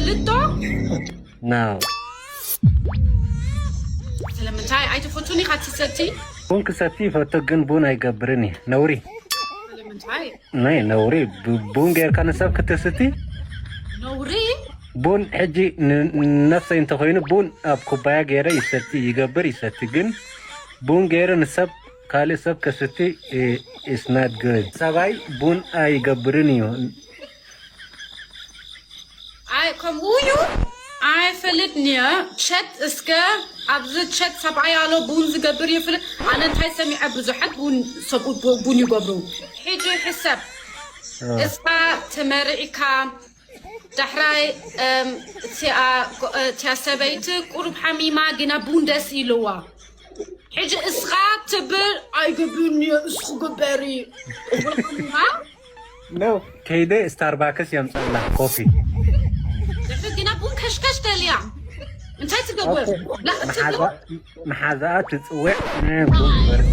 ልጦ ነው። ስለምንታይ ኣይትፈቱን ኢኻ ትሰቲ? ቡን ክሰቲ ይፈቱ፣ ግን ቡን ኣይገብርን እየ። ነውሪ። ስለምንታይ ናይ ነውሪ። ቡ- ቡን ጌርካ ንሰብ ክትስቲ? ነውሪ? ቡን ሕጂ ን- ንነፍሰይ እንተኾይኑ ቡን ኣብ ኩባያ ገይረ ይሰቲ፣ ይገብር ይሰቲ። ግን ቡን ገይረ ንሰብ፣ ካልእ ሰብ ከስቲ፣ it's not good። ሰብኣይ ቡን ኣይገብርን እዩ። ኣይ ከምኡ እዩ። ኣይፈልጥን እየ። ቸት እስከ ኣብዚ ቸት ሰብኣይ ኣሎ ቡን ዝገብር ይፍልጥ። ኣነ እንታይ ሰሚዐ፣ ብዙሓት ቡን ሰብኡት ቡ- ቡን ይገብሩ። ሕጂ ሕሰብ፣ እስኻ ተመርዒካ ዳሕራይ እም፣ እቲኣ ጎ- እቲኣ ሰበይቲ ቁሩብ ሓሚማ ግና ቡን ደስ ኢልዋ። ሕጂ እስኻ ትብል ኣይገብርን እየ፣ እስኹ ግበሪ። እብልካ ከይደ ስታርባክስ የምፀላ ኮፊ። ድሕሪ ግና ቡን ከሽከሽ ደልያ እንታይ ትገብር? ላ ትብል መሓዛኣ ትፅውዕ ቡን ትበርስ።